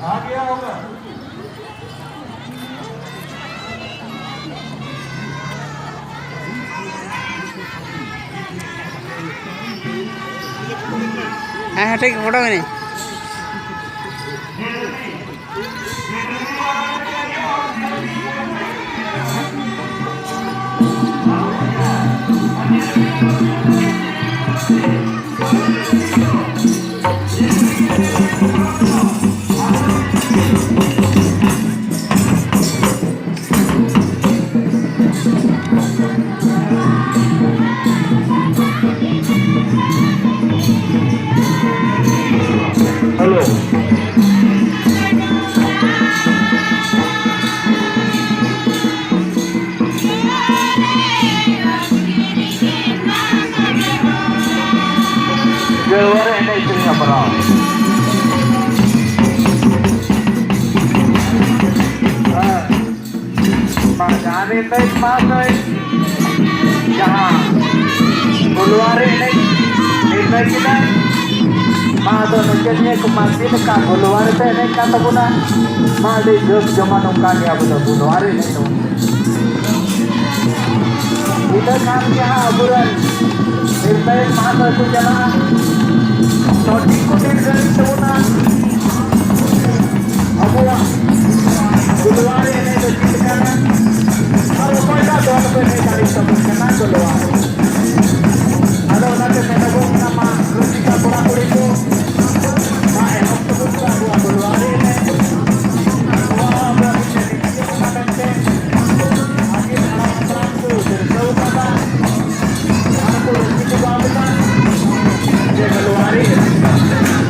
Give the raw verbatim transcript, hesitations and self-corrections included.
आ गया होगा। ᱦᱮᱸ, ᱦᱮᱸ, ᱴᱷᱤᱠ, ᱯᱷᱳᱴᱳ ᱢᱮᱱᱟᱹᱧ᱾ Hello. ᱡᱮ ᱚᱲᱟᱜ ᱨᱮ ᱮᱱᱮᱡ ᱥᱮᱨᱮᱧ ᱦᱮᱯᱨᱟᱣ᱾ ᱦᱮᱸ᱾ ᱢᱟ ᱡᱟᱦᱟᱸ ᱨᱮ ᱮᱱᱮᱡ ᱢᱟ ᱫᱚᱭ, ᱡᱟᱦᱟᱸ ᱜᱳᱞᱣᱟᱨ ᱨᱮ ᱮᱱᱮᱡ ᱱᱤᱨᱱᱚᱭ ᱠᱮᱫᱟᱭ᱾ ᱢᱟ ᱟᱫᱚ ᱱᱟᱪᱚᱱᱤᱭᱟᱹ ᱠᱚ ᱢᱟ ᱪᱮᱫ ᱞᱮᱠᱟ ᱜᱳᱞᱣᱟᱨ ᱨᱮᱯᱮ ᱮᱱᱮᱡ ᱠᱟᱱ ᱛᱟᱵᱚᱱᱟ? ᱢᱟ ᱟᱹᱰᱤ ᱡᱳᱨ ᱡᱚᱢᱟ ᱱᱚᱝᱠᱟ ᱜᱮ ᱟᱵᱚ ᱫᱚ ᱜᱳᱞᱣᱟᱨ ᱨᱮ ᱮᱱᱮᱡ ᱛᱟᱵᱚᱱ ᱯᱮ᱾ ᱤᱱᱟᱹ ᱠᱷᱟᱱ ᱜᱮ ᱦᱟᱸᱜ ᱟᱵᱚᱨᱮᱱ ᱱᱤᱨᱱᱟᱭᱚᱠ ᱢᱟᱦᱟᱥᱚᱭ ᱠᱚ ᱪᱟᱞᱟᱜᱼᱟ᱾ ᱥᱚᱴᱷᱤᱠ ᱠᱚ ᱱᱤᱨᱫᱷᱟᱨᱤᱛ ᱛᱟᱵᱚᱱᱟ᱾ ᱟᱵᱚᱣᱟᱜ ᱜᱳᱞᱣᱟᱨ ᱮᱱᱮᱡ ᱫᱚ ᱪᱮᱫ ᱞᱮᱠᱟᱱᱟ? ᱟᱨ ᱚᱠᱚᱭᱴᱟᱜ ᱫᱚᱞ ᱠᱚ ᱮᱱᱮᱡ ᱫᱟᱲᱮᱭᱟᱜ ᱛᱟᱵᱚᱱ ᱠᱟᱱᱟ ᱜᱳᱞᱣᱟᱨ? ᱟᱫᱚ ᱚᱱᱟᱛᱮ ᱢᱮᱱᱚᱜᱚᱜ ᱠᱟᱱᱟ, ᱢᱟ ᱨᱩᱥᱤᱠᱟ ᱠᱚᱲᱟ ᱠᱩᱲᱤ ᱠᱚ, ᱢᱟ ᱮᱦᱚᱵ ᱛᱟᱵᱚᱱ ᱯᱮ ᱟᱵᱚᱣᱟᱜ ᱜᱳᱞᱣᱟᱨ ᱮᱱᱮᱡ᱾ ᱱᱚᱣᱟ ᱦᱚᱸ ᱟᱵᱚᱣᱟᱜ ᱢᱤᱫᱴᱮᱱ ᱨᱤᱛᱤ ᱠᱟᱱᱟ ᱢᱮᱱᱛᱮ ᱟᱹᱜᱤᱞ ᱦᱟᱲᱟᱢ ᱦᱟᱯᱲᱟᱢ ᱠᱚ ᱥᱤᱨᱡᱟᱹᱣ ᱠᱟᱫᱟ᱾ ᱟᱨ ᱠᱚ ᱨᱩᱥᱤᱠᱟ ᱵᱟᱵᱚᱱᱟ ᱡᱮ ᱜᱳᱞᱣᱟᱨ ᱮᱱᱮᱡ᱾